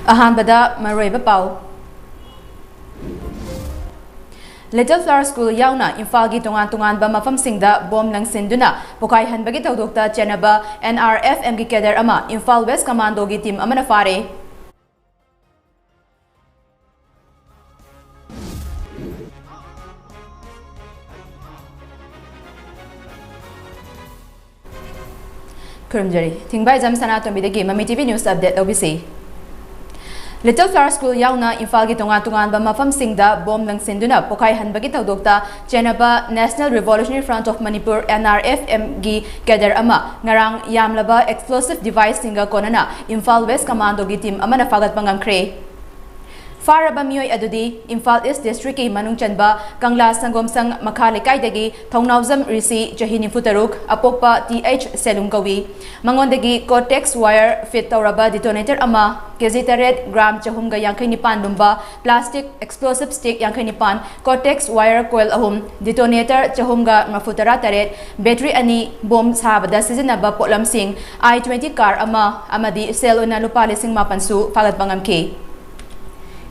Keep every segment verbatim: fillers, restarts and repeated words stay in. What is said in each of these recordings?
ꯑꯍꯥꯟꯕꯗ ꯃꯔꯨꯑꯣꯏꯕ ꯄꯥꯎ꯫ Little Flower School ꯌꯥꯎꯅ ꯏꯝꯐꯥꯜꯒꯤ ꯇꯣꯉꯥꯟ ꯇꯣꯉꯥꯟꯕ ꯃꯐꯝꯁꯤꯡꯗ bomb ꯂꯪꯁꯤꯟꯗꯨꯅ ꯄꯣꯈꯥꯏꯍꯟꯕꯒꯤ ꯊꯧꯗꯣꯛꯇ ꯆꯦꯟꯅꯕ N R F M ꯒꯤ cadre ꯑꯃ ꯏꯝꯐꯥꯜ West Commando ꯒꯤ team ꯑꯃꯅ ꯐꯥꯔꯦ꯫ ꯈꯨꯔꯨꯝꯖꯔꯤ꯫ ꯊꯤꯡꯕꯥꯏꯖꯝ ꯁꯅꯥꯇꯣꯝꯕꯤꯗꯒꯤ ꯃꯃꯤ T V news update ꯂꯧꯕꯤꯁꯤ꯫ Little Flower School ꯌꯥꯎꯅ ꯏꯝꯐꯥꯜꯒꯤ ꯇꯣꯉꯥꯟ ꯇꯣꯉꯥꯟꯕ ꯃꯐꯝꯁꯤꯡꯗ bomb ꯂꯪꯁꯤꯟꯗꯨꯅ ꯄꯣꯈꯥꯏꯍꯟꯕꯒꯤ ꯊꯧꯗꯣꯛꯇ ꯆꯦꯟꯅꯕ National Revolutionary Front of Manipur, N R F M ꯒꯤ cadre ꯑꯃ ꯉꯔꯥꯡ ꯌꯥꯝꯂꯕ explosive device ꯁꯤꯡꯒ ꯀꯣꯟꯅꯅ ꯏꯝꯐꯥꯜ West Commando ꯒꯤ team ꯑꯃꯅ ꯐꯥꯒꯠꯄ ꯉꯝꯈ꯭ꯔꯦ꯫ ꯐꯥꯔꯕ ꯃꯤꯑꯣꯏ ꯑꯗꯨꯗꯤ ꯏꯝꯐꯥꯜ East District ꯀꯤ ꯃꯅꯨꯡ ꯆꯟꯕ ꯀꯪꯂꯥ ꯁꯪꯒꯣꯝ ꯁꯪ ꯃꯈꯥ ꯂꯩꯀꯥꯏꯗꯒꯤ ꯊꯧꯅꯥꯎꯖꯝ ꯔꯤꯁꯤ, ꯆꯍꯤ ꯅꯤꯐꯨ ꯇꯔꯨꯛ, ꯑꯄꯣꯛꯄ T H ꯁꯦꯂꯨꯡ ꯀꯧꯏ꯫ ꯃꯉꯣꯟꯗꯒꯤ Cortex wire fit ꯇꯧꯔꯕ detonator ꯑꯃ, KG ꯇꯔꯦꯠ, gram ꯆꯍꯨꯝꯒ ꯌꯥꯡꯈꯩ ꯅꯤꯄꯥꯟ ꯂꯨꯝꯕ plastic explosive stick ꯌꯥꯡꯈꯩ ꯅꯤꯄꯥꯟ, Cortex wire coil ꯑꯍꯨꯝ, detonator ꯆꯍꯨꯝꯒ ꯃꯔꯐꯨ ꯇꯔꯥ ꯇꯔꯦꯠ, battery ꯑꯅꯤ, ꯕꯣꯝ ꯁꯥꯕꯗ ꯁꯤꯖꯤꯟꯅꯕ ꯄꯣꯠꯂꯝꯁꯤꯡ, I twenty car ꯑꯃ ꯑꯃꯗꯤ ꯁꯦꯜ ꯑꯣꯏꯅ ꯂꯨꯄꯥ ꯂꯤꯁꯤꯡ ꯃꯥꯄꯟ ꯁꯨ ꯐꯥꯒꯠꯄ ꯉꯝꯈꯤ꯫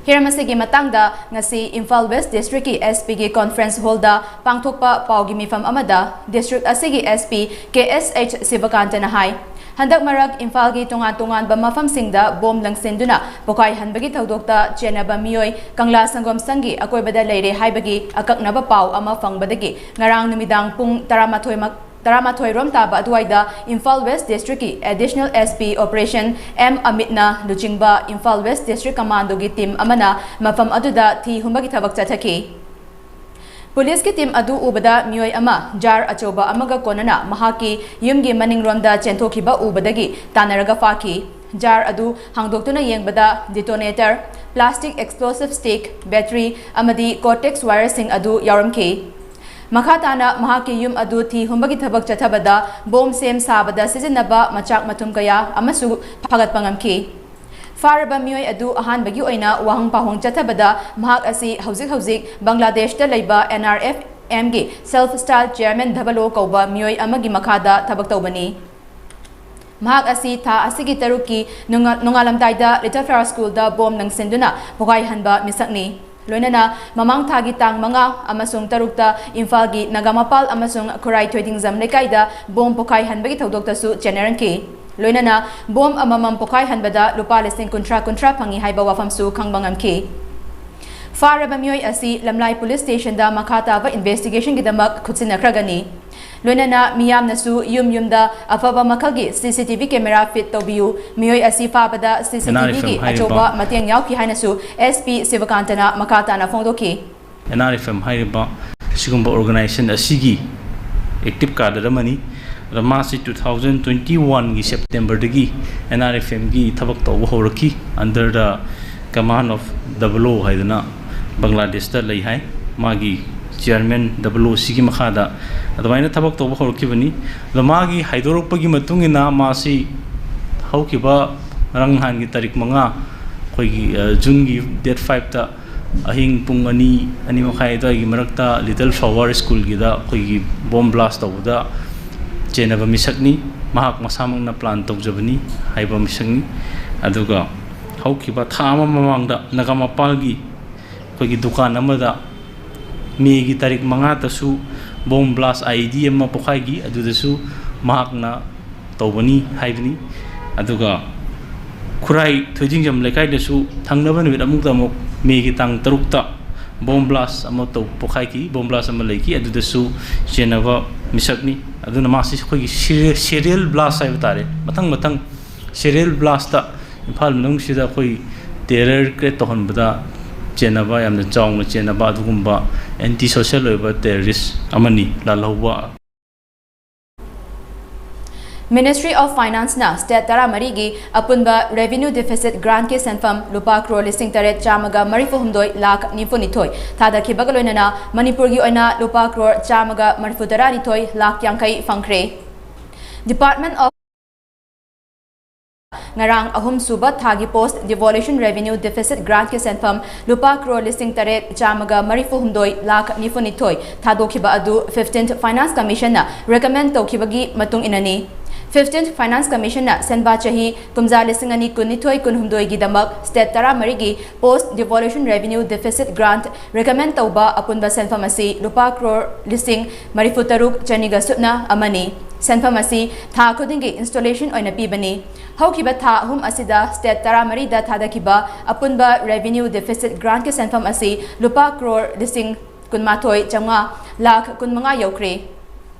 ꯍꯤꯔꯝ ꯑꯁꯤꯒꯤ ꯃꯇꯥꯡꯗ ꯉꯁꯤ ꯏꯝꯐꯥꯜ West District ꯀꯤ S P ꯒꯤ conference hall ꯗ ꯄꯥꯡꯊꯣꯛꯄ ꯄꯥꯎꯒꯤ ꯃꯤꯐꯝ ꯑꯃꯗ district ꯑꯁꯤꯒꯤ S P K S H ꯁꯤꯕꯀꯥꯟꯇꯅ ꯍꯥꯏ, ꯍꯟꯗꯛ ꯃꯔꯛ ꯏꯝꯐꯥꯜꯒꯤ ꯇꯣꯉꯥꯟ ꯇꯣꯉꯥꯟꯕ ꯃꯐꯝꯁꯤꯡꯗ ꯕꯣꯝ ꯂꯪꯁꯤꯟꯗꯨꯅ ꯄꯣꯈꯥꯏꯍꯟꯕꯒꯤ ꯊꯧꯗꯣꯛꯇ ꯆꯦꯟꯅꯕ ꯃꯤꯑꯣꯏ ꯀꯪꯂꯥ ꯁꯪꯒꯣꯝ ꯁꯪꯒꯤ ꯑꯀꯣꯏꯕꯗ ꯂꯩꯔꯦ ꯍꯥꯏꯕꯒꯤ ꯑꯀꯛꯅꯕ ꯄꯥꯎ ꯑꯃ ꯐꯪꯕꯗꯒꯤ ꯉꯔꯥꯡ ꯅꯨꯃꯤꯗꯥꯡ ꯄꯨꯡ ꯇꯔꯥꯃꯥꯊꯣꯏ ꯃꯛ-, ꯇꯔꯥꯃꯥꯊꯣꯏ ꯔꯣꯝ ꯇꯥꯕ ꯑꯗꯨꯋꯥꯏꯗ ꯏꯝꯐꯥꯜ West District ꯀꯤ Additional S P Operation M ꯑꯃꯤꯠꯅ ꯂꯨꯆꯤꯡꯕ ꯏꯝꯐꯥꯜ West District Commando ꯒꯤ team ꯑꯃꯅ ꯃꯐꯝ ꯑꯗꯨꯗ ꯊꯤ ꯍꯨꯝꯕꯒꯤ ꯊꯕꯛ ꯆꯠꯊꯈꯤ꯫ ꯄꯨꯂꯤꯁꯀꯤ team ꯑꯗꯨ ꯎꯕꯗ ꯃꯤꯑꯣꯏ ꯑꯃ jar ꯑꯆꯧꯕ ꯑꯃꯒ ꯀꯣꯟꯅꯅ ꯃꯍꯥꯛꯀꯤ ꯌꯨꯝꯒꯤ ꯃꯅꯤꯡꯔꯣꯝꯗ ꯆꯦꯟꯊꯣꯛꯈꯤꯕ ꯎꯕꯗꯒꯤ ꯇꯥꯟꯅꯔꯒ ꯐꯥꯈꯤ꯫ Jar ꯑꯗꯨ ꯍꯥꯡꯗꯣꯛꯇꯨꯅ ꯌꯦꯡꯕꯗ detonator, plastic explosive stick, battery ꯑꯃꯗꯤ Cortex wire ꯁꯤꯡ ꯑꯗꯨ ꯌꯥꯎꯔꯝꯈꯤ꯫ ꯃꯈꯥ ꯇꯥꯅ ꯃꯍꯥꯛꯀꯤ ꯌꯨꯝ ꯑꯗꯨ ꯊꯤ ꯍꯨꯝꯕꯒꯤ ꯊꯕꯛ ꯆꯠꯊꯕꯗ ꯕꯣꯝ ꯁꯦꯝ ꯁꯥꯕꯗ ꯁꯤꯖꯤꯟꯅꯕ ꯃꯆꯥꯛ ꯃꯊꯨꯝ ꯀꯌꯥ ꯑꯃꯁꯨ ꯐꯥꯒꯠꯄ ꯉꯝꯈꯤ꯫ ꯐꯥꯔꯕ ꯃꯤꯑꯣꯏ ꯑꯗꯨ ꯑꯍꯥꯟꯕꯒꯤ ꯑꯣꯏꯅ ꯋꯥꯍꯪ ꯄꯥꯎꯍꯪ ꯆꯠꯊꯕꯗ ꯃꯍꯥꯛ ꯑꯁꯤ ꯍꯧꯖꯤꯛ ꯍꯧꯖꯤꯛ ꯕꯪꯒ꯭ꯂꯥꯗꯦꯁꯇ ꯂꯩꯕ N R F M ꯒꯤ Self Style Chairman ꯙꯕꯂꯣ ꯀꯧꯕ ꯃꯤꯑꯣꯏ ꯑꯃꯒꯤ ꯃꯈꯥꯗ ꯊꯕꯛ ꯇꯧꯕꯅꯤ꯫ ꯃꯍꯥꯛ ꯑꯁꯤ ꯊꯥ ꯑꯁꯤꯒꯤ ꯇꯔꯨꯛꯀꯤ ꯅꯣꯡꯉꯥ-, ꯅꯣꯡꯉꯥꯜꯂꯝꯗꯥꯏꯗ Little Flower Schoolꯗ ꯕꯣꯝ ꯂꯪꯁꯤꯟꯗꯨꯅ ꯄꯣꯈꯥꯏꯍꯟꯕ ꯃꯤꯁꯛꯅꯤ꯫ ꯂꯣꯏꯅꯅ ꯃꯃꯥꯡ ꯊꯥꯒꯤ ꯇꯥꯡ ꯃꯉꯥ ꯑꯃꯁꯨꯡ ꯇꯔꯨꯛꯇ ꯏꯝꯐꯥꯜꯒꯤ ꯅꯒꯥꯃꯄꯥꯜ ꯑꯃꯁꯨꯡ ꯈꯨꯔꯥꯏ ꯊꯣꯏꯗꯤꯡꯖꯝ ꯂꯩꯀꯥꯏꯗ ꯕꯣꯝ ꯄꯣꯈꯥꯏꯍꯟꯕꯒꯤ ꯊꯧꯗꯣꯛꯇꯁꯨ ꯆꯦꯟꯅꯔꯝꯈꯤ꯫ ꯂꯣꯏꯅꯅ ꯕꯣꯝ ꯑꯃꯃꯝ ꯄꯣꯈꯥꯏꯍꯟꯕꯗ ꯂꯨꯄꯥ ꯂꯤꯁꯤꯡ ꯀꯨꯟꯊ꯭ꯔꯥ ꯀꯨꯟꯊ꯭ꯔꯥ ꯐꯪꯏ ꯍꯥꯏꯕ ꯋꯥꯐꯝꯁꯨ ꯈꯪꯕ ꯉꯝꯈꯤ꯫ ꯐꯥꯔꯕ ꯃꯤꯑꯣꯏ ꯑꯁꯤ ꯂꯝꯂꯥꯏ ꯄꯨꯂꯤꯁ ꯁ꯭ꯇꯦꯁꯟꯗ ꯃꯈꯥ ꯇꯥꯕ ꯏꯟꯚꯦꯁꯇꯤꯒꯦꯁꯟꯒꯤꯗꯃꯛ ꯈꯨꯠꯁꯤꯟꯅꯈ꯭ꯔꯒꯅꯤ꯫ ꯂꯣꯏꯅꯅ ꯃꯤꯌꯥꯝꯅꯁꯨ ꯌꯨꯝ ꯌꯨꯝꯗ ꯑꯐꯕ ꯃꯈꯜꯒꯤ C C T V camera fit ꯇꯧꯕꯤꯌꯨ꯫ ꯃꯤꯑꯣꯏ ꯑꯁꯤ ꯐꯥꯕꯗ C C T Vꯒꯤ N R F M ꯍꯥꯏꯔꯤꯕ ꯑꯆꯧꯕ ꯃꯇꯦꯡ ꯌꯥꯎꯈꯤ ꯍꯥꯏꯅꯁꯨ S P ꯁꯤꯕꯀꯥꯟꯇꯅ ꯃꯈꯥ ꯇꯥꯅ ꯐꯣꯡꯗꯣꯛꯈꯤ꯫ N R F M ꯍꯥꯏꯔꯤꯕ ꯑꯁꯤꯒꯨꯝꯕ organization ꯑꯁꯤꯒꯤ active cadre ꯑꯃꯅꯤ꯫ ꯑꯗ ꯃꯥꯁꯤ two thousand twenty oneꯒꯤ Septemberꯗꯒꯤ N R F Mꯒꯤ ꯊꯕꯛ ꯇꯧꯕ ꯍꯧꯔꯛꯈꯤ, under the command of Double O ꯍꯥꯏꯗꯅ ꯕꯪꯒ꯭ꯂꯥꯗꯦꯁꯇ ꯂꯩ ꯍꯥꯏ꯫ ꯃꯥꯒꯤ chairman Double O ꯁꯤꯒꯤ ꯃꯈꯥꯗ ꯑꯗꯨꯃꯥꯏꯅ ꯊꯕꯛ ꯇꯧꯕ ꯍꯧꯔꯛꯈꯤꯕꯅꯤ꯫ ꯑꯗꯣ ꯃꯥꯒꯤ ꯍꯥꯏꯗꯣꯔꯛꯄꯒꯤ ꯃꯇꯨꯡ ꯏꯟꯅ ꯃꯥꯁꯤ ꯍꯧꯈꯤꯕ ꯉꯔꯥꯡ ꯅꯍꯥꯟꯒꯤ ꯇꯥꯔꯤꯛ ꯃꯉꯥ, ꯑꯩꯈꯣꯏꯒꯤ, ꯑ, Juneꯒꯤ date fiveꯇ ꯑꯍꯤꯡ ꯄꯨꯡ ꯑꯅꯤ, ꯑꯅꯤ ꯃꯈꯥꯏ ꯑꯗꯨꯋꯥꯏꯒꯤ ꯃꯔꯛꯇ Little Flower Schoolꯒꯤꯗ ꯑꯩꯈꯣꯏꯒꯤ bomb blast ꯇꯧꯕꯗ ꯆꯦꯟꯅꯕ ꯃꯤꯁꯛꯅꯤ꯫ ꯃꯍꯥꯛ ꯃꯁꯥꯃꯛꯅ plan ꯇꯧꯖꯕꯅꯤ ꯍꯥꯏꯕ ꯃꯤꯁꯛꯅꯤ꯫ ꯑꯗꯨꯒ ꯍꯧꯈꯤꯕ ꯊꯥ ꯑꯃ ꯃꯃꯥꯡꯗ ꯅꯒꯥꯃꯄꯥꯜꯒꯤ ꯑꯩꯈꯣꯏꯒꯤ ꯗꯨꯀꯥꯟ ꯑꯃꯗ Mayꯒꯤ ꯇꯥꯔꯤꯛ ꯃꯉꯥꯗꯁꯨ bomb blast I E D ꯑꯃ ꯄꯣꯈꯥꯏꯈꯤ꯫ ꯑꯗꯨꯗꯁꯨ ꯃꯍꯥꯛꯅ ꯇꯧꯕꯅꯤ ꯍꯥꯏꯕꯅꯤ꯫ ꯑꯗꯨꯒ ꯈꯨꯔꯥꯏ ꯊꯣꯏꯗꯤꯡꯖꯝ ꯂꯩꯀꯥꯏꯗꯁꯨ ꯊꯪꯅꯕ ꯅꯨꯃꯤꯠ ꯑꯃꯨꯛꯇ ꯑꯃꯨꯛ Mayꯒꯤ ꯇꯥꯡ ꯇꯔꯨꯛꯇ bomb blast ꯑꯃ ꯇꯧ-, ꯄꯣꯈꯥꯏꯈꯤ, bomb blast ꯑꯃ ꯂꯩꯈꯤ꯫ ꯑꯗꯨꯗꯁꯨ ꯆꯦꯟꯅꯕ ꯃꯤꯁꯛꯅꯤ꯫ ꯑꯗꯨꯅ ꯃꯥꯁꯤ ꯑꯩꯈꯣꯏꯒꯤ serial, serial blast ꯍꯥꯏꯕ ꯇꯥꯔꯦ, ꯃꯊꯪ ꯃꯊꯪ serial blastꯇ ꯏꯝꯐꯥꯜ ꯃꯅꯨꯡꯁꯤꯗ ꯑꯩꯈꯣꯏ terror create ꯇꯧꯍꯟꯕꯗ ꯆꯦꯟꯅꯕ, ꯌꯥꯝꯅ ꯆꯥꯎꯅ ꯆꯦꯟꯅꯕ ꯑꯗꯨꯒꯨꯝꯕ anti social ꯑꯣꯏꯕ terrorist ꯑꯃꯅꯤ꯫ ꯂꯥꯜꯍꯧꯕ Ministry of Financeꯅ state ꯇꯔꯥꯃꯔꯤꯒꯤ ꯑꯄꯨꯟꯕ revenue deficit grantꯀꯤ ꯁꯦꯟꯐꯝ ꯂꯨꯄꯥ ꯀ꯭ꯔꯣꯔ ꯂꯤꯁꯤꯡ ꯇꯔꯦꯠ ꯆꯥꯝꯃꯒ ꯃꯔꯤꯐꯨ ꯍꯨꯝꯗꯣꯏ ꯂꯥꯈ ꯅꯤꯐꯨ ꯅꯤꯊꯣꯏ ꯊꯥꯗꯈꯤꯕꯒ ꯂꯣꯏꯅꯅ ꯃꯅꯤꯄꯨꯔꯒꯤ ꯑꯣꯏꯅ ꯂꯨꯄꯥ ꯀ꯭ꯔꯣꯔ ꯆꯥꯝꯃꯒ ꯃꯔꯤꯐꯨ ꯇꯔꯥꯅꯤꯊꯣꯏ ꯂꯥꯈ ꯌꯥꯡꯈꯩ ꯐꯪꯈ꯭ꯔꯦ꯫ Department of ꯉꯔꯥꯡ ꯑꯍꯨꯝꯁꯨꯕ ꯊꯥꯒꯤ post devolution revenue deficit grantꯀꯤ ꯁꯦꯟꯐꯝ ꯂꯨꯄꯥ ꯀ꯭ꯔꯣꯔ ꯂꯤꯁꯤꯡ ꯇꯔꯦꯠ ꯆꯥꯝꯃꯒ ꯃꯔꯤꯐꯨ ꯍꯨꯝꯗꯣꯏ ꯂꯥꯈ ꯅꯤꯐꯨ ꯅꯤꯊꯣꯏ ꯊꯥꯗꯣꯛꯈꯤꯕ ꯑꯗꯨ fifteenth Finance Commissionꯅ recommend ꯇꯧꯈꯤꯕꯒꯤ ꯃꯇꯨꯡ ꯏꯟꯅꯅꯤ꯫ Fifteenth Finance Commissionꯅ ꯁꯦꯟꯕꯥ ꯆꯍꯤ ꯀꯨꯝꯖꯥ ꯂꯤꯁꯤꯡ ꯑꯅꯤ ꯀꯨꯟꯅꯤꯊꯣꯏ ꯀꯨꯟꯍꯨꯝꯗꯣꯏꯒꯤꯗꯃꯛ state ꯇꯔꯥꯃꯔꯤꯒꯤ Post Devolution Revenue Deficit Grant recommend ꯇꯧꯕ ꯑꯄꯨꯟꯕ ꯁꯦꯟꯐꯝ ꯑꯁꯤ ꯂꯨꯄꯥ ꯀ꯭ꯔꯣꯔ ꯂꯤꯁꯤꯡ ꯃꯔꯤꯐꯨ ꯇꯔꯨꯛ ꯆꯅꯤꯒ ꯁꯨꯞꯅ ꯑꯃꯅꯤ꯫ ꯁꯦꯟꯐꯝ ꯑꯁꯤ ꯊꯥ ꯈꯨꯗꯤꯡꯒꯤ installation ꯑꯣꯏꯅ ꯄꯤꯕꯅꯤ꯫ ꯍꯧꯈꯤꯕ ꯊꯥ ꯑꯍꯨꯝ ꯑꯁꯤꯗ state ꯇꯔꯥꯃꯔꯤꯗ ꯊꯥꯗꯈꯤꯕ ꯑꯄꯨꯟꯕ Revenue Deficit Grantꯀꯤ ꯁꯦꯟꯐꯝ ꯑꯁꯤ ꯂꯨꯄꯥ ꯀ꯭ꯔꯣꯔ ꯂꯤꯁꯤꯡ ꯀꯨꯟꯃꯥꯊꯣꯏ ꯆꯥꯝꯃꯉꯥ ꯂꯥꯈ ꯀꯨꯟꯃꯉꯥ ꯌꯧꯈ꯭ꯔꯦ꯫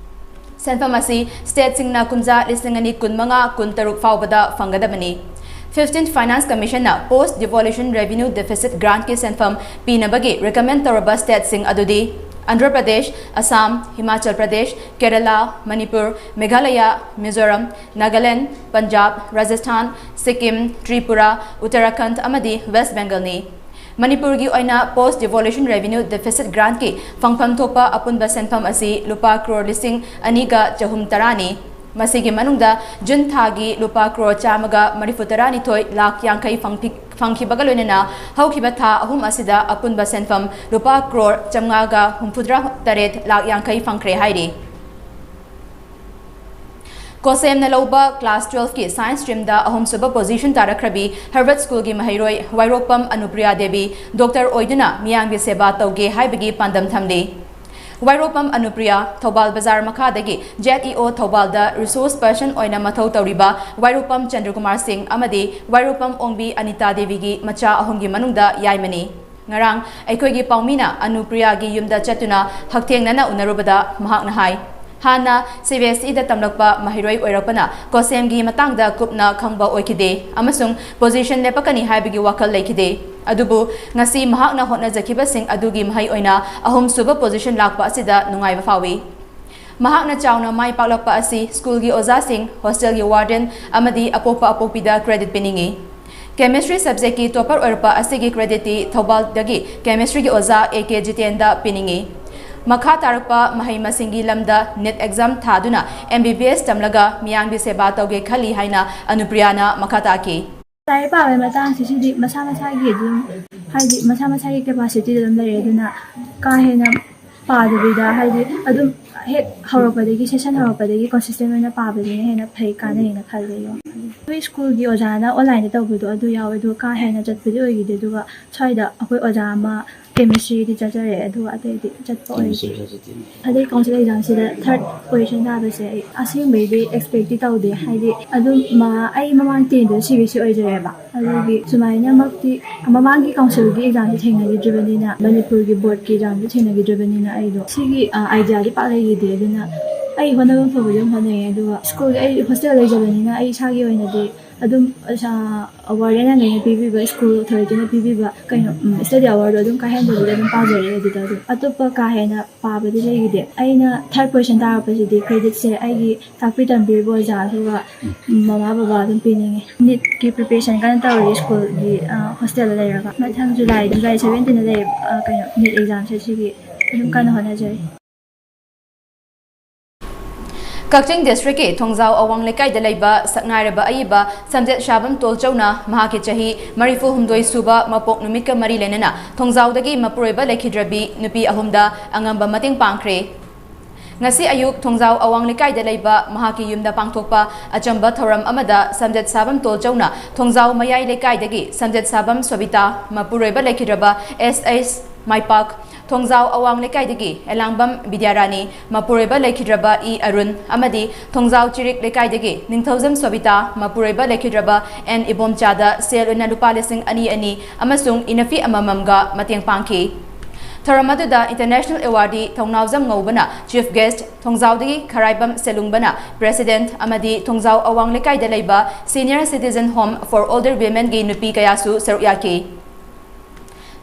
ꯁꯦꯟꯐꯝ ꯑꯁꯤ stateꯁꯤꯡꯅ ꯀꯨꯝꯖꯥ ꯂꯤꯁꯤꯡ ꯑꯅꯤ ꯀꯨꯟꯃꯉꯥ ꯀꯨꯟꯇꯔꯨꯛ ꯐꯥꯎꯕꯗ ꯐꯪꯒꯗꯕꯅꯤ꯫ Fifteenth Finance Commissionꯅ Post Devolution Revenue Deficit Grantꯀꯤ ꯁꯦꯟꯐꯝ ꯄꯤꯅꯕꯒꯤ recommend ꯇꯧꯔꯕ stateꯁꯤꯡ ꯑꯗꯨꯗꯤ ꯑꯟꯙ꯭ꯔ ꯄ꯭ꯔꯗꯦꯁ, ꯑꯁꯥꯝ, ꯍꯤꯃꯥꯆꯜ ꯄ꯭ꯔꯗꯦꯁ, ꯀꯦꯔꯂꯥ, ꯃꯅꯤꯄꯨꯔ, ꯃꯦꯘꯥꯂꯌꯥ, ꯃꯤꯖꯣꯔꯥꯝ, ꯅꯥꯒꯥꯂꯦꯟꯗ, ꯄꯟꯖꯥꯕ, ꯔꯥꯖꯁꯊꯥꯟ, ꯁꯤꯛꯀꯤꯝ, ꯇ꯭ꯔꯤꯄꯨꯔꯥ, ꯎꯠꯇꯔꯥꯈꯟꯗ ꯑꯃꯗꯤ ꯋꯦꯁ꯭ꯠ ꯕꯦꯡꯒꯜꯅꯤ꯫ ꯃꯅꯤꯄꯨꯔꯒꯤ ꯑꯣꯏꯅ Post Devolution Revenue Deficit Grantꯀꯤ ꯐꯪꯐꯝ ꯊꯣꯛꯄ ꯑꯄꯨꯟꯕ ꯁꯦꯟꯐꯝ ꯑꯁꯤ ꯂꯨꯄꯥ ꯀ꯭ꯔꯣꯔ ꯂꯤꯁꯤꯡ ꯑꯅꯤꯒ ꯆꯍꯨꯝ ꯇꯔꯥꯅꯤ꯫ ꯃꯁꯤꯒꯤ ꯃꯅꯨꯡꯗ ꯖꯨꯟ ꯊꯥꯒꯤ ꯂꯨꯄꯥ ꯀ꯭ꯔꯣꯔ ꯆꯥꯝꯃꯒ ꯃꯔꯤꯐꯨ ꯇꯔꯥꯅꯤꯊꯣꯏ ꯂꯥꯈ ꯌꯥꯡꯈꯩ ꯐꯪꯈꯤ-, ꯐꯪꯈꯤꯕꯒ ꯂꯣꯏꯅꯅ ꯍꯧꯈꯤꯕ ꯊꯥ ꯑꯍꯨꯝ ꯑꯁꯤꯗ ꯑꯄꯨꯟꯕ ꯁꯦꯟꯐꯝ ꯂꯨꯄꯥ ꯀ꯭ꯔꯣꯔ ꯆꯥꯝꯃꯉꯥꯒ ꯍꯨꯝꯐꯨꯇꯔꯥ ꯇꯔꯦꯠ ꯂꯥꯈ ꯌꯥꯡꯈꯩ ꯐꯪꯈ꯭ꯔꯦ ꯍꯥꯏꯔꯤ꯫ ꯀꯣꯁꯦꯝꯅ ꯂꯧꯕ class twelveꯀꯤ science streamꯗ ꯑꯍꯨꯝꯁꯨꯕ position ꯇꯥꯔꯛꯈ꯭ꯔꯕꯤ Harvard Schoolꯒꯤ ꯃꯍꯩꯔꯣꯏ ꯋꯥꯏꯔꯣꯛꯄꯝ ꯑꯅꯨꯄ꯭ꯔꯤꯌꯥ ꯗꯦꯕꯤ doctor ꯑꯣꯏꯗꯨꯅ ꯃꯤꯌꯥꯝꯒꯤ ꯁꯦꯕꯥ ꯇꯧꯒꯦ ꯍꯥꯏꯕꯒꯤ ꯄꯥꯟꯗꯝ ꯊꯝꯂꯤ꯫ ꯋꯥꯏꯔꯣꯛꯄꯝ ꯑꯅꯨꯄ꯭ꯔꯤꯌꯥ ꯊꯧꯕꯥꯜ ꯕꯖꯥꯔ ꯃꯈꯥꯗꯒꯤ ZEO ꯊꯧꯕꯥꯜꯗ resource person ꯑꯣꯏꯅ ꯃꯊꯧ ꯇꯧꯔꯤꯕ ꯋꯥꯏꯔꯣꯛꯄꯝ ꯆꯟꯗ꯭ꯔꯀꯨꯃꯥꯔ ꯁꯤꯡ ꯑꯃꯗꯤ ꯋꯥꯏꯔꯣꯛꯄꯝ ꯑꯣꯡꯕꯤ ꯑꯅꯤꯇꯥ ꯗꯦꯕꯤꯒꯤ ꯃꯆꯥ ꯑꯍꯨꯝꯒꯤ ꯃꯅꯨꯡꯗ ꯌꯥꯏꯃꯅꯤ꯫ ꯉꯔꯥꯡ ꯑꯩꯈꯣꯏꯒꯤ ꯄꯥꯎꯃꯤꯅ ꯑꯅꯨꯄ꯭ꯔꯤꯌꯥꯒꯤ ꯌꯨꯝꯗ ꯆꯠꯇꯨꯅ ꯍꯛꯊꯦꯡꯅꯅ ꯎꯅꯔꯨꯕꯗ ꯃꯍꯥꯛꯅ ꯍꯥꯏ, ꯍꯥꯟꯅ CBSEꯗ ꯇꯝꯂꯛꯄ ꯃꯍꯩꯔꯣꯏ ꯑꯣꯏꯔꯛꯄꯅ ꯀꯣꯁꯦꯝꯒꯤ ꯃꯇꯥꯡꯗ ꯀꯨꯞꯅ ꯈꯪꯕ ꯑꯣꯏꯈꯤꯗꯦ ꯑꯃꯁꯨꯡ position ꯂꯦꯞꯄꯛꯀꯅꯤ ꯍꯥꯏꯕꯒꯤ ꯋꯥꯈꯜ ꯂꯩꯈꯤꯗꯦ꯫ ꯑꯗꯨꯕꯨ ꯉꯁꯤ ꯃꯍꯥꯛꯅ ꯍꯣꯠꯅꯖꯈꯤꯕꯁꯤꯡ ꯑꯗꯨꯒꯤ ꯃꯍꯩ ꯑꯣꯏꯅ ꯑꯍꯨꯝꯁꯨꯕ position ꯂꯥꯛꯄ ꯑꯁꯤꯗ ꯅꯨꯡꯉꯥꯏꯕ ꯐꯥꯎꯏ꯫ ꯃꯍꯥꯛꯅ ꯆꯥꯎꯅ ꯃꯥꯏ ꯄꯥꯛꯂꯛꯄ ꯑꯁꯤ ꯁ꯭ꯀꯨꯜꯒꯤ ꯑꯣꯖꯥꯁꯤꯡ, ꯍꯣꯁꯇꯦꯜꯒꯤ warden ꯑꯃꯗꯤ ꯑꯄꯣꯛꯄ ꯑꯄꯣꯛꯄꯤꯗ credit ꯄꯤꯅꯤꯡꯏ꯫ Chemistry subjectꯀꯤ topper ꯑꯣꯏꯔꯛꯄ ꯑꯁꯤꯒꯤ creditꯇꯤ ꯊꯧꯕꯥꯜꯗꯒꯤ chemistryꯒꯤ ꯑꯣꯖꯥ A K ꯖꯤꯇꯦꯟꯗ ꯄꯤꯅꯤꯡꯏ꯫ ꯃꯈꯥ ꯇꯥꯔꯛꯄ ꯃꯍꯩ ꯃꯁꯤꯡꯒꯤ ꯂꯝꯗ NEET exam ꯊꯥꯗꯨꯅ MBBS ꯇꯝꯂꯒ ꯃꯤꯌꯥꯝꯒꯤ ꯁꯦꯕꯥ ꯇꯧꯒꯦ ꯈꯜꯂꯤ ꯍꯥꯏꯅ ꯑꯅꯨꯄ꯭ꯔꯤꯌꯥꯅ ꯃꯈꯥ ꯇꯥꯈꯤ꯫ ꯂꯥꯏꯔꯤꯛ ꯄꯥꯕꯒꯤ ꯃꯇꯥꯡꯁꯤꯁꯤꯗꯤ ꯃꯁꯥ ꯃꯁꯥꯒꯤ ꯑꯗꯨꯝ, ꯍꯥꯏꯗꯤ ꯃꯁꯥ ꯃꯁꯥꯒꯤ capacityꯗ ꯑꯗꯨꯝ ꯂꯩꯔꯦ꯫ ꯑꯗꯨꯅ ꯀꯥ ꯍꯦꯟꯅ ꯄꯥꯗꯕꯤꯗ ꯍꯥꯏꯗꯤ ꯑꯗꯨꯝ ꯍꯦꯛ ꯍꯧꯔꯛꯄꯗꯒꯤ, ꯁꯦꯁꯟ ꯍꯧꯔꯛꯄꯗꯒꯤ ꯀꯟꯁꯤꯁꯇꯦꯟ ꯑꯣꯏꯅ ꯄꯥꯕꯗꯨꯅ ꯍꯦꯟꯅ ꯐꯩ, ꯀꯥꯟꯅꯩꯅ ꯈꯜꯂꯦ ꯑꯩꯒꯤ ꯋꯥꯈꯜꯗꯗꯤ꯫ ꯑꯩꯈꯣꯏ ꯁ꯭ꯀꯨꯜꯒꯤ ꯑꯣꯖꯥꯅ ꯑꯣꯟꯂꯥꯏꯟꯗ ꯇꯧꯕꯗꯣ ꯑꯗꯨ ꯌꯥꯎꯋꯦ, ꯑꯗꯨꯒ ꯀꯥ ꯍꯦꯟꯅ ꯆꯠꯄꯗꯤ ꯑꯣꯏꯈꯤꯗꯦ꯫ ꯑꯗꯨꯒ ꯁ꯭ꯋꯥꯏꯗ ꯑꯩꯈꯣꯏ ꯑꯣꯖꯥ ꯑꯃ ꯀꯦꯃꯤꯁꯇ꯭ꯔꯤꯗꯤ ꯆꯠꯆꯔꯦ, ꯑꯗꯨꯒ ꯑꯇꯩꯗꯤ ꯆꯠꯄ ꯑꯣꯏꯗꯦ꯫ ꯍꯟꯗꯛ ꯀꯥꯎꯟꯁꯤꯜ ꯑꯦꯛꯖꯥꯝꯁꯤꯗ ꯊꯥꯔꯠ ꯄꯣꯖꯤꯁꯟ ꯇꯥꯕꯁꯦ ꯑꯩ ꯑꯁꯦꯡꯕꯩꯗꯤ ꯑꯦꯛꯁꯄꯦꯛꯇꯤ ꯇꯧꯗꯦ꯫ ꯍꯥꯏꯗꯤ ꯑꯗꯨꯝ ꯃ-, ꯑꯩ ꯃꯃꯥꯡ ꯇꯦꯟꯗꯣ ꯁꯤ ꯕꯤ ꯑꯦꯁ ꯏ ꯑꯣꯏꯖꯔꯦꯕ, ꯑꯗꯨꯒꯤ ꯁꯨꯃꯥꯏꯅꯃꯛꯇꯤ ꯃꯃꯥꯡꯒꯤ ꯀꯥꯎꯟꯁꯤꯜꯒꯤ ꯑꯦꯛꯖꯥꯝꯁꯦ ꯊꯦꯡꯅꯈꯤꯗ꯭ꯔꯤꯕꯅꯤꯅ, ꯃꯅꯤꯄꯨꯔꯒꯤ ꯕꯣꯔꯗꯀꯤ ꯑꯦꯛꯖꯥꯝꯁꯦ ꯊꯦꯡꯅꯈꯤꯗ꯭ꯔꯤꯕꯅꯤꯅ ꯑꯩꯗꯣ ꯁꯤꯒꯤ, ꯑ, ꯑꯥꯏꯗꯤꯌꯥꯗꯤ ꯄꯥꯛ ꯂꯩꯈꯤꯗꯦ꯫ ꯑꯗꯨꯅ ꯑꯩ ꯍꯣꯠꯅꯕ ꯐꯕꯗꯤ ꯑꯗꯨꯝ ꯍꯣꯠꯅꯩꯌꯦ꯫ ꯑꯗꯨꯒ ꯁ꯭ꯀꯨꯜꯒꯤ ꯑꯩ ꯍꯣꯁꯇꯦꯜ ꯂꯩꯖꯕꯅꯤꯅ ꯑꯩ ꯏꯁꯥꯒꯤ ꯑꯣꯏꯅꯗꯤ ꯑꯗꯨꯝ, ꯑ, ꯋꯥꯔꯗꯦꯟ ꯑꯉꯩꯅ ꯄꯤꯕꯤꯕ, ꯁ꯭ꯀꯨꯜ ꯑꯣꯊꯣꯔꯤꯇꯤꯅ ꯄꯤꯕꯤꯕ ꯀꯩꯅꯣ, ꯎꯝ, ꯁ꯭ꯇꯗꯤ ꯑꯋꯥꯔꯗꯣ ꯑꯗꯨꯝ ꯀꯥꯏꯍꯟꯗꯕꯤꯗ ꯑꯗꯨꯝ ꯄꯥꯖꯔꯦ꯫ ꯑꯗꯨꯗ ꯑꯗꯨꯝ ꯑꯇꯣꯞꯄ ꯀꯥ ꯍꯦꯟꯅ ꯄꯥꯕꯗꯤ ꯂꯩꯈꯤꯗꯦ꯫ ꯑꯩꯅ ꯊꯥꯔꯠ ꯄꯣꯖꯤꯁꯟ ꯇꯥꯔꯛꯄꯁꯤꯗꯤ ꯀ꯭ꯔꯦꯗꯤꯠꯁꯦ ꯑꯩꯒꯤ ꯇꯥꯛꯄꯤ ꯇꯝꯕꯤꯔꯤꯕ ꯑꯣꯖꯥ ꯑꯗꯨꯒ ꯃꯃꯥ ꯕꯕꯥ ꯑꯗꯨꯝ ꯄꯤꯅꯤꯡꯉꯤ꯫ ꯅꯤꯠꯀꯤ ꯄ꯭ꯔꯤꯄꯦꯔꯦꯁꯟ ꯀꯟꯅ ꯇꯧꯔꯤ ꯁ꯭ꯀꯨꯜꯒꯤ, ꯑ, ꯍꯣꯁꯇꯦꯜꯗ ꯂꯩꯔꯒ꯫ ꯃꯊꯪ ꯖꯨꯂꯥꯏ, ꯖꯨꯂꯥꯏ ꯁꯕꯦꯟꯇꯤꯟꯗ ꯂꯩ, ꯑ, ꯀꯩꯅꯣ, ꯅꯤꯠ ꯑꯦꯛꯖꯥꯝꯁꯦ, ꯁꯤꯒꯤ ꯑꯗꯨꯝ ꯀꯟꯅ ꯍꯣꯠꯅꯖꯔꯤ꯫ ꯀꯛꯆꯤꯡ ꯗꯤꯁꯇ꯭ꯔꯤꯛꯀꯤ ꯊꯣꯡꯖꯥꯎ ꯑꯋꯥꯡ ꯂꯩꯀꯥꯏꯗ ꯂꯩꯕ ꯁꯛꯅꯥꯏꯔꯕ ꯑꯏꯕ ꯁꯝꯖꯦꯠ ꯁꯥꯕꯝ ꯇꯣꯜꯆꯧꯅ ꯃꯍꯥꯛꯀꯤ ꯆꯍꯤ ꯃꯔꯤꯐꯨ ꯍꯨꯝꯗꯣꯏ ꯁꯨꯕ ꯃꯄꯣꯛ ꯅꯨꯃꯤꯠꯀ ꯃꯔꯤ ꯂꯩꯅꯅ ꯊꯣꯡꯖꯥꯎꯗꯒꯤ ꯃꯄꯨꯔꯣꯏꯕ ꯂꯩꯈꯤꯗ꯭ꯔꯕꯤ ꯅꯨꯄꯤ ꯑꯍꯨꯝꯗ ꯑꯉꯝꯕ ꯃꯇꯦꯡ ꯄꯥꯡꯈ꯭ꯔꯦ꯫ ꯉꯁꯤ ꯑꯌꯨꯛ ꯊꯣꯡꯖꯥꯎ ꯑꯋꯥꯡ ꯂꯩꯀꯥꯏꯗ ꯂꯩꯕ ꯃꯍꯥꯛꯀꯤ ꯌꯨꯝꯗ ꯄꯥꯡꯊꯣꯛꯄ ꯑꯆꯝꯕ ꯊꯧꯔꯝ ꯑꯃꯗ ꯁꯝꯖꯦꯠ ꯁꯥꯕꯝ ꯇꯣꯜꯆꯧꯅ ꯊꯣꯡꯖꯥꯎ ꯃꯌꯥꯏ ꯂꯩꯀꯥꯏꯗꯒꯤ ꯁꯝꯖꯦꯠ ꯁꯥꯕꯝ ꯁꯣꯕꯤꯇꯥ, ꯃꯄꯨꯔꯣꯏꯕ ꯂꯩꯈꯤꯗ꯭ꯔꯕ ꯑꯦꯁ ꯑꯩꯁ ꯃꯥꯏꯄꯥꯛ, ꯊꯣꯡꯖꯥꯎ ꯑꯋꯥꯡ ꯂꯩꯀꯥꯏꯗꯒꯤ ꯑꯦꯂꯥꯡꯕꯝ ꯕꯤꯗ꯭ꯌꯥꯔꯥꯅꯤ, ꯃꯄꯨꯔꯣꯏꯕ ꯂꯩꯈꯤꯗ꯭ꯔꯕ ꯏ ꯑꯔꯨꯟ ꯑꯃꯗꯤ ꯊꯣꯡꯖꯥꯎ ꯆꯤꯔꯤꯛ ꯂꯩꯀꯥꯏꯗꯒꯤ ꯅꯤꯡꯊꯧꯖꯝ ꯁꯣꯕꯤꯇꯥ, ꯃꯄꯨꯔꯣꯏꯕ ꯂꯩꯈꯤꯗ꯭ꯔꯕ ꯑꯦꯟ ꯏꯕꯣꯝꯆꯥꯗ ꯁꯦꯜ ꯑꯣꯏꯅ ꯂꯨꯄꯥ ꯂꯤꯁꯤꯡ ꯑꯅꯤ ꯑꯅꯤ ꯑꯃꯁꯨꯡ ꯏꯅꯐꯤ ꯑꯃꯃꯝꯒ ꯃꯇꯦꯡ ꯄꯥꯡꯈꯤ꯫ ꯊꯧꯔꯝ ꯑꯗꯨꯗ ꯏꯟꯇꯔꯅꯦꯁꯅꯦꯜ ꯑꯦꯋꯥꯔꯗꯤ ꯊꯧꯅꯥꯎꯖꯝ ꯉꯧꯕꯅ ꯆꯤꯐ ꯒꯦꯁ꯭ꯠ, ꯊꯣꯡꯖꯥꯎꯗꯒꯤ ꯈꯔꯥꯏꯕꯝ ꯁꯦꯂꯨꯡꯕꯅ ꯄ꯭ꯔꯦꯁꯤꯗꯦꯟꯠ ꯑꯃꯗꯤ ꯊꯣꯡꯖꯥꯎ ꯑꯋꯥꯡ ꯂꯩꯀꯥꯏꯗ ꯂꯩꯕ Senior Citizen Home for Older Womenꯒꯤ ꯅꯨꯄꯤ ꯀꯌꯥꯁꯨ ꯁꯔꯨꯛ ꯌꯥꯈꯤ꯫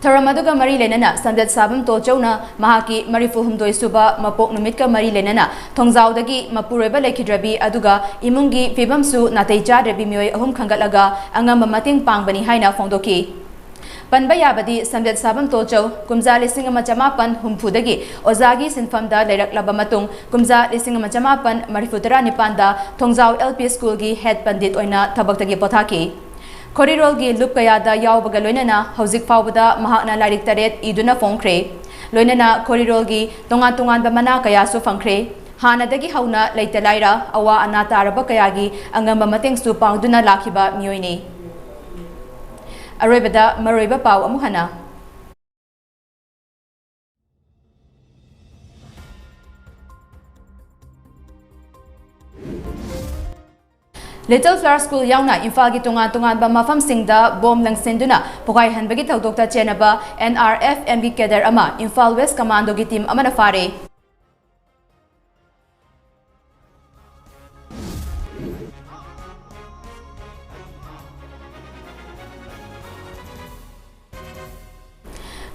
ꯊꯧꯔꯝ ꯑꯗꯨꯒ ꯃꯔꯤ ꯂꯩꯅꯅ ꯁꯝꯖꯦꯠ ꯁꯥꯕꯝ ꯇꯣꯜꯆꯧꯅ ꯃꯍꯥꯛꯀꯤ ꯃꯔꯤꯐꯨ ꯍꯨꯝꯗꯣꯏ ꯁꯨꯕ ꯃꯄꯣꯛ ꯅꯨꯃꯤꯠꯀ ꯃꯔꯤ ꯂꯩꯅꯅ ꯊꯣꯡꯖꯥꯎꯗꯒꯤ ꯃꯄꯨꯔꯣꯏꯕ ꯂꯩꯈꯤꯗ꯭ꯔꯕꯤ ꯑꯗꯨꯒ ꯏꯃꯨꯡꯒꯤ ꯐꯤꯕꯝꯁꯨ ꯅꯥꯇꯩ ꯆꯥꯗ꯭ꯔꯕꯤ ꯃꯤꯑꯣꯏ ꯑꯍꯨꯝ ꯈꯟꯒꯠꯂꯒ ꯑꯉꯝꯕ ꯃꯇꯦꯡ ꯄꯥꯡꯕꯅꯤ ꯍꯥꯏꯅ ꯐꯣꯡꯗꯣꯛꯈꯤ꯫ ꯄꯟꯕ ꯌꯥꯕꯗꯤ ꯁꯝꯖꯦꯠ ꯁꯥꯕꯝ ꯇꯣꯜꯆꯧ ꯀꯨꯝꯖꯥ ꯂꯤꯁꯤꯡ ꯑꯃ ꯆꯃꯥꯄꯟ ꯍꯨꯝꯐꯨꯗꯒꯤ ꯑꯣꯖꯥꯒꯤ ꯁꯤꯟꯐꯝꯗ ꯂꯩꯔꯛꯂꯕ ꯃꯇꯨꯡ ꯀꯨꯝꯖꯥ ꯂꯤꯁꯤꯡ ꯑꯃ ꯆꯃꯥꯄꯟ ꯃꯔꯤꯐꯨ ꯇꯔꯥ ꯅꯤꯄꯥꯟꯗ ꯊꯣꯡꯖꯥꯎ ꯑꯦꯜ ꯄꯤ ꯁ꯭ꯀꯨꯜꯒꯤ ꯍꯦꯗ ꯄꯟꯗꯤꯠ ꯑꯣꯏꯅ ꯊꯕꯛꯇꯒꯤ ꯄꯣꯊꯥꯈꯤ꯫ ꯈꯣꯔꯤꯔꯣꯜꯒꯤ ꯂꯨꯞ ꯀꯌꯥꯗ ꯌꯥꯎꯕꯒ ꯂꯣꯏꯅꯅ ꯍꯧꯖꯤꯛ ꯐꯥꯎꯕꯗ ꯃꯍꯥꯛꯅ ꯂꯥꯏꯔꯤꯛ ꯇꯔꯦꯠ ꯏꯗꯨꯅ ꯐꯣꯡꯈ꯭ꯔꯦ꯫ ꯂꯣꯏꯅꯅ ꯈꯣꯔꯤꯔꯣꯜꯒꯤ ꯇꯣꯉꯥꯟ ꯇꯣꯉꯥꯟꯕ ꯃꯅꯥ ꯀꯌꯥꯁꯨ ꯐꯪꯈ꯭ꯔꯦ꯫ ꯍꯥꯟꯅꯗꯒꯤ ꯍꯧꯅ ꯂꯩꯇ ꯂꯥꯏꯔ, ꯑꯋꯥ ꯑꯅꯥ ꯇꯥꯔꯕ ꯀꯌꯥꯒꯤ ꯑꯉꯝꯕ ꯃꯇꯦꯡꯁꯨ ꯄꯥꯡꯗꯨꯅ ꯂꯥꯛꯈꯤꯕ ꯃꯤꯑꯣꯏꯅꯤ꯫ ꯑꯔꯣꯏꯕꯗ ꯃꯔꯨꯑꯣꯏꯕ ꯄꯥꯎ ꯑꯃꯨꯛ ꯍꯟꯅ꯫ Little Flower School ꯌꯥꯎꯅ ꯏꯝꯐꯥꯜꯒꯤ ꯇꯣꯉꯥꯟ ꯇꯣꯉꯥꯟꯕ ꯃꯐꯝꯁꯤꯡꯗ bomb ꯂꯪꯁꯤꯟꯗꯨꯅ ꯄꯣꯈꯥꯏꯍꯟꯕꯒꯤ ꯊꯧꯗꯣꯛꯇ ꯆꯦꯟꯅꯕ N R F M ꯒꯤ cadre ꯑꯃ ꯏꯝꯐꯥꯜ West Commando ꯒꯤ team ꯑꯃꯅ ꯐꯥꯔꯦ꯫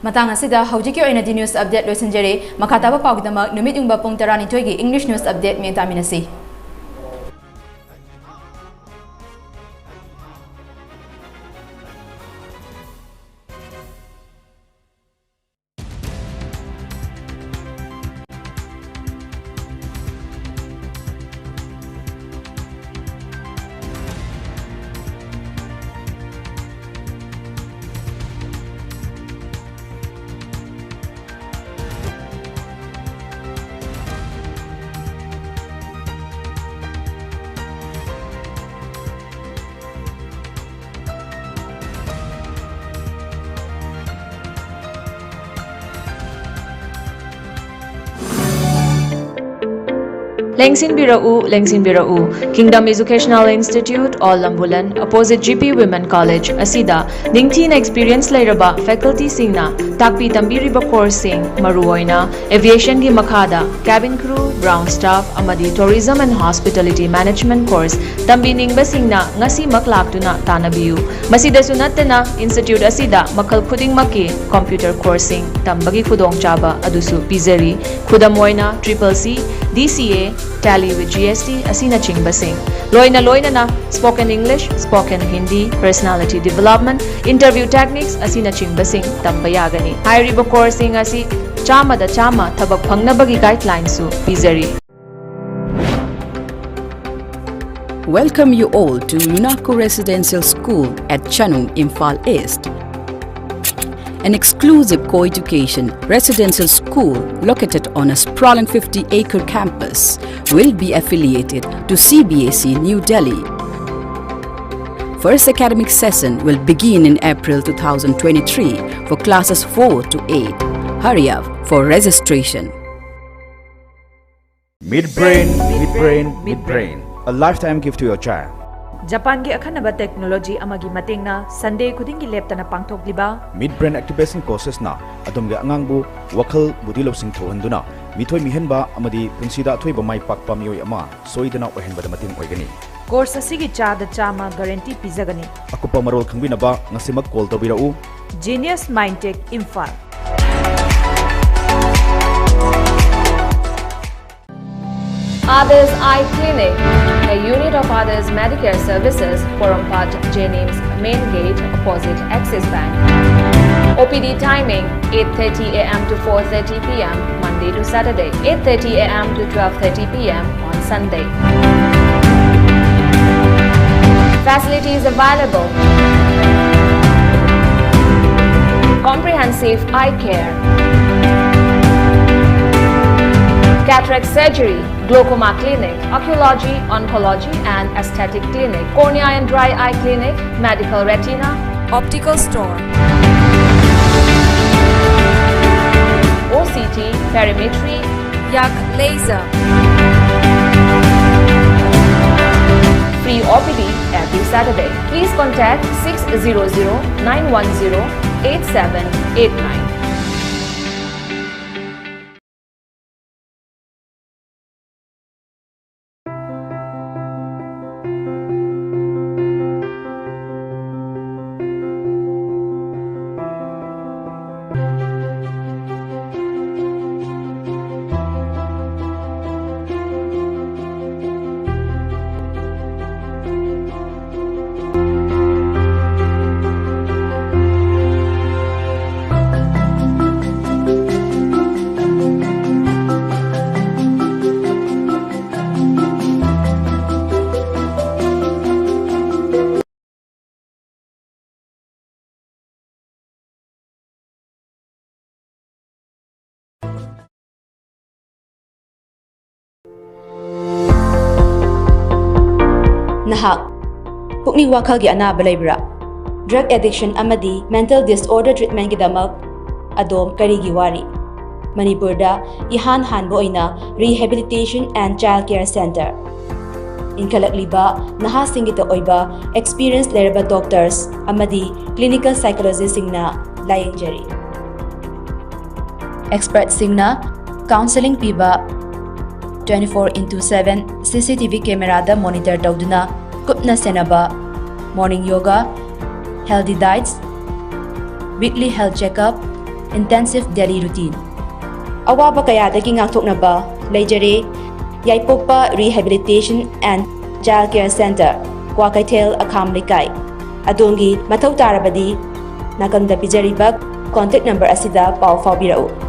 ꯃꯇꯥꯡ ꯑꯁꯤꯗ ꯍꯧꯖꯤꯛꯀꯤ ꯑꯣꯏꯅꯗꯤ news update ꯂꯣꯏꯁꯤꯟꯖꯔꯦ꯫ ꯃꯈꯥ ꯇꯥꯕ ꯄꯥꯎꯒꯤꯗꯃꯛ ꯅꯨꯃꯤꯠ ꯌꯨꯡꯕ ꯄꯨꯡ ꯇꯔꯥꯅꯤꯊꯣꯏꯒꯤ English news update ꯃꯤꯠꯌꯦꯡ ꯇꯥꯃꯤꯟꯅꯁꯤ꯫ ꯂꯦꯡꯁꯤꯟꯕꯤꯔꯛꯎ, ꯂꯦꯡꯁꯤꯟꯕꯤꯔꯛꯎ꯫ Kingdom Educational Institute, old Lambulane, opposite G P Women College ꯑꯁꯤꯗ ꯅꯤꯡꯊꯤꯅ experience ꯂꯩꯔꯕ faculty ꯁꯤꯡꯅ ꯇꯥꯛꯄꯤ ꯇꯝꯕꯤꯔꯤꯕ course ꯁꯤꯡ, ꯃꯔꯨꯑꯣꯏꯅ aviation ꯒꯤ ꯃꯈꯥꯗ cabin crew, ground staff ꯑꯃꯗꯤ Tourism and Hospitality Management course ꯇꯝꯕꯤꯅꯤꯡꯕꯁꯤꯡꯅ ꯉꯁꯤꯃꯛ ꯂꯥꯛꯇꯨꯅ ꯇꯥꯟꯅꯕꯤꯌꯨ꯫ ꯃꯁꯤꯗꯁꯨ ꯅꯠꯇꯅ, institute ꯑꯁꯤꯗ ꯃꯈꯜ ꯈꯨꯗꯤꯡꯃꯛꯀꯤ computer course ꯁꯤꯡ ꯇꯝꯕꯒꯤ ꯈꯨꯗꯣꯡꯆꯥꯕ ꯑꯗꯨꯁꯨ ꯄꯤꯖꯔꯤ꯫ ꯈꯨꯗꯝ ꯑꯣꯏꯅ, triple C, D C A, Tally with G S T ꯑꯁꯤꯅꯆꯤꯡꯕꯁꯤꯡ, ꯂꯣꯏꯅ ꯂꯣꯏꯅꯅ spoken English, spoken Hindi, personality development, interview techniques ꯑꯁꯤꯅꯆꯤꯡꯕꯁꯤꯡ ꯇꯝꯕ ꯌꯥꯒꯅꯤ꯫ ꯍꯥꯏꯔꯤꯕ course ꯁꯤꯡ ꯑꯁꯤ ꯆꯥꯝꯃꯗ ꯆꯥꯝꯃ ꯊꯕꯛ ꯐꯪꯅꯕꯒꯤ guideline ꯁꯨ ꯄꯤꯖꯔꯤ꯫ Welcome you all to Lunaco Residential School at Chanung, Imphal East. An exclusive co-education residential school located on a sprawling fifty-acre campus will be affiliated to C B S E New Delhi. First academic session will begin in April two thousand twenty-three for classes four to eight. Hurry up for registration. Midbrain, Midbrain, Midbrain. A lifetime gift to your child. ꯖꯄꯥꯟꯒꯤ ꯑꯈꯟꯅꯕ technology ꯑꯃꯒꯤ ꯃꯇꯦꯡꯅ ꯁꯟꯗꯦ ꯈꯨꯗꯤꯡꯒꯤ ꯂꯦꯞꯇꯅ ꯄꯥꯡꯊꯣꯛꯂꯤꯕ Midbrain Activation Courses ꯅ ꯑꯗꯣꯝꯒꯤ ꯑꯉꯥꯡꯕꯨ ꯋꯥꯈꯜ, ꯕꯨꯙꯤ, ꯂꯧꯁꯤꯡ ꯊꯧꯍꯟꯗꯨꯅ ꯃꯤꯊꯣꯏ ꯃꯤꯍꯦꯟꯕ ꯑꯃꯗꯤ ꯄꯨꯟꯁꯤꯗ ꯑꯊꯣꯏꯕ ꯃꯥꯏ ꯄꯥꯛꯄ ꯃꯤꯑꯣꯏ ꯑꯃ ꯁꯣꯏꯗꯅ ꯑꯣꯏꯍꯟꯕꯗ ꯃꯇꯦꯡ ꯑꯣꯏꯒꯅꯤ꯫ ꯀꯣꯔꯁ ꯑꯁꯤꯒꯤ ꯆꯥꯗ ꯆꯥꯝꯃ ꯒꯥꯔꯦꯟꯇꯤ ꯄꯤꯖꯒꯅꯤ꯫ ꯑꯀꯨꯞꯄ ꯃꯔꯣꯜ ꯈꯪꯕꯤꯅꯕ ꯉꯁꯤꯃꯛ ꯀꯣꯜ ꯇꯧꯕꯤꯔꯛꯎ꯫ Genius Mindtech Imphal. Others Eye Clinic, a unit of Others Medicare Services, Porompat, Jennings Main Gate, opposite Axis Bank. O P D timing, eight thirty a m to four thirty p m, Monday to Saturday, eight thirty a m to twelve thirty p m on Sunday. Facilities available: comprehensive eye care, cataract surgery, glaucoma clinic, oncology, oncology and aesthetic clinic, cornea and dry eye clinic, medical retina, optical store, O C T, perimetry, yak laser. Free O P D every Saturday. Please contact six zero zero nine one zero eight seven eight nine. ꯅꯍꯥꯛ ꯄꯨꯛꯅꯤꯡ ꯋꯥꯈꯜꯒꯤ ꯑꯅꯥꯕ ꯂꯩꯕ꯭ꯔꯥ? Drug addiction ꯑꯃꯗꯤ mental disorder treatmentꯒꯤꯗꯃꯛ ꯑꯗꯣꯝ ꯀꯔꯤꯒꯤ ꯋꯥꯔꯤ? ꯃꯅꯤꯄꯨꯔꯗ ꯏꯍꯥꯟ ꯍꯥꯟꯕ ꯑꯣꯏꯅ Rehabilitation and Child Care Centre ꯏꯟꯈꯠꯂꯛꯂꯤꯕ ꯅꯍꯥꯁꯤꯡꯒꯤꯗ ꯑꯣꯏꯕ experience ꯂꯩꯔꯕ doctors ꯑꯃꯗꯤ clinical psychologistꯁꯤꯡꯅ ꯂꯥꯌꯦꯡꯖꯔꯤ꯫ Expertꯁꯤꯡꯅ counselling ꯄꯤꯕ, twenty four into seven CCTV cameraꯗ monitor ꯇꯧꯗꯨꯅ ꯀꯨꯞꯅ ꯁꯦꯟꯅꯕ, morning yoga, healthy diets, weekly health checkup, intensive daily routine꯫ ꯑꯋꯥꯕ ꯀꯌꯥꯗꯒꯤ ꯉꯥꯛꯊꯣꯛꯅꯕ ꯂꯩꯖꯔꯦ꯫ ꯌꯥꯏꯄꯣꯛꯄ Rehabilitation and Child Care Centre, Kwakeithel, ꯑꯈꯥꯝ ꯂꯩꯀꯥꯏ꯫ ꯑꯗꯣꯝꯒꯤ ꯃꯊꯧ ꯇꯥꯔꯕꯗꯤ ꯅꯥꯀꯟꯗ ꯄꯤꯖꯔꯤꯕ contact number ꯑꯁꯤꯗ ꯄꯥꯎ ꯐꯥꯎꯕꯤꯔꯛꯎ꯫